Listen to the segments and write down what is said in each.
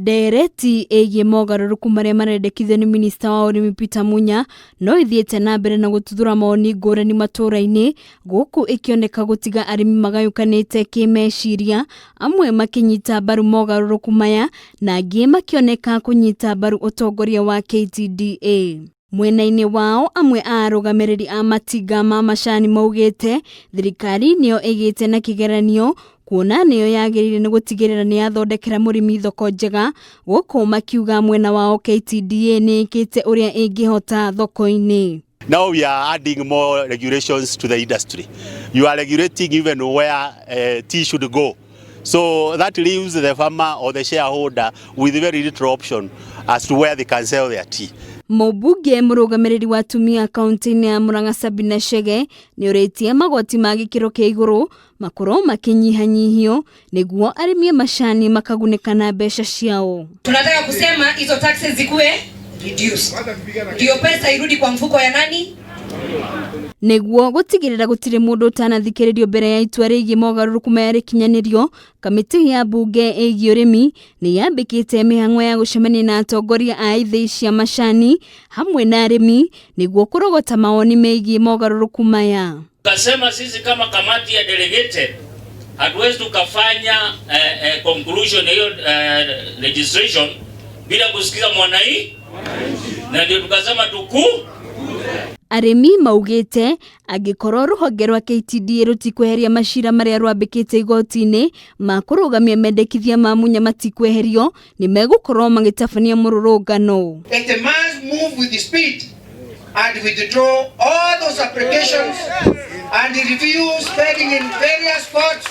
Ndereti ĩgiĩ mogarũrũku marĩa marendekithio nĩ minista wa ũrĩmi Peter Munya no ĩthiĩte na mbere na gũtuthũra mawoni ngũrani matũũra-inĩ gũkũ ĩkĩoneka gũtiga arĩmi magayũkanĩte kĩmeciria, amwe makĩnyita mbaru mogarũrũku maya na angĩ makĩoneka kũnyita mbaru ũtongoria wa KTDA. Mwena-inĩ wao amwe a arũgamĩrĩri a matinga ma macani maugĩte thirikari nĩyo ĩgĩte na kĩgeranio kuona nĩyo yagĩrĩire nĩ gũtigĩrĩra nĩ yathondekera mũrĩmi thoko njega, gũkũ makiuga mwena wao KTDA nĩ ĩkĩte ũrĩa ĩngĩhota thoko-inĩ. Now we are adding more regulations to the industry. You are regulating even where tea should go. So that leaves the farmer or the shareholder with very little option as to where they can sell their tea. Mũmbunge mũrũgamĩrĩri wa atumia kaunti-inĩ ya Murang'a Sabina Chege nĩ orĩtie magoti ma gĩkĩro kĩa igũrũ makorwo makĩnyihanyihio nĩguo arĩmi a macani makagunĩka na mbeca ciao. Tunataka kusema hizo taxes zikuwe reduced, ndio pesa irudi kwa mfuko ya nani? Nĩguo gũtigĩrĩra gũtirĩ mũndũ ũtanathikĩrĩrio mbere ya itua rĩgiĩ mogarũrũku maya rĩkinyanĩrio, kamĩtĩ ya mbunge ĩgiĩ ũrĩmi nĩ yambĩkĩte mĩhang'o ya gũcemania na atongoria a ithĩi cia macani hamwe na arĩmi nĩguo kũrogota mawoni megiĩ mogarũrũku maya. Tukasema sisi kama kamati ya delegated hatuwezi tukafanya conclusion hiyo registration bila kusikiza mwanai, na ndio tukasema tuku Arĩmi maugĩte angĩkorwo rũhonge rwa KTDA rũtikweheria macira marĩa rwambĩkĩte igoti-inĩ ma kũrũgamia mendekithia ma Munya matikweherio, nĩ megũkorwo magĩtabania mũrũrũngano. It must move with speed and withdraw all those applications and reviews pending in various courts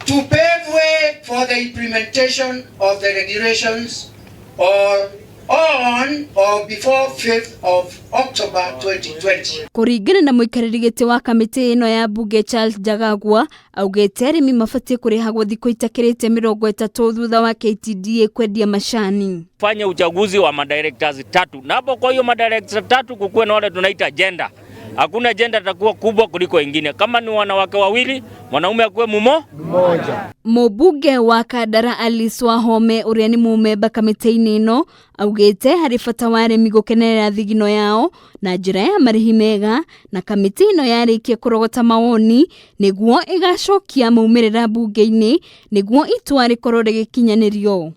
to pave way for the implementation of the regulations or on or before 5th of October 2020. Kũringana na mũikarĩri gĩtĩ wa kamĩtĩ ĩno ya mbunge Charles Njagagua, augĩte arĩmi mabatiĩ kũrĩhagwo thikũ itakĩrĩte 30 thutha wa KTDA kwendia macani. Fanya uchaguzi wa madirectors tatu, na hapo kwa hiyo madirectors tatu kukuwe na wale tunaita gender. Hakuna gender takuwa kubwa kuliko ingine. Kama ni wanawake wawili, mwanaume akuwe mumo mmoja. Mũmbunge wa Kandara Alice Wahome ũrĩa nĩ mũmemba kamĩtĩ-inĩ ĩno augĩte harĩ bata wa arĩmi gũkenerera thigino yao na njĩra ya marĩhi mega, na kamĩtĩ ĩno yarĩkia kũrogota mawoni nĩguo ĩgacokia maumĩrĩra mbunge-inĩ nĩguo itua rĩkorwo rĩgĩkinyanĩrio.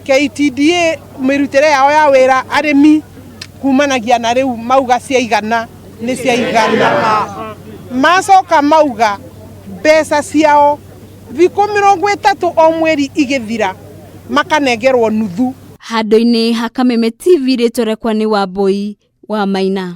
KTDA mĩrutĩre yao ya wĩra arĩmi kumanagia na rĩu mauga ciaigana nĩ ciaigana, macoka mauga mbeca ciao thikũ 30 o mweri igĩthira makanengerwo nuthu. Handũ-inĩ ha Kameme TV, rĩtwa rĩakwa nĩ Wambui wa Maina.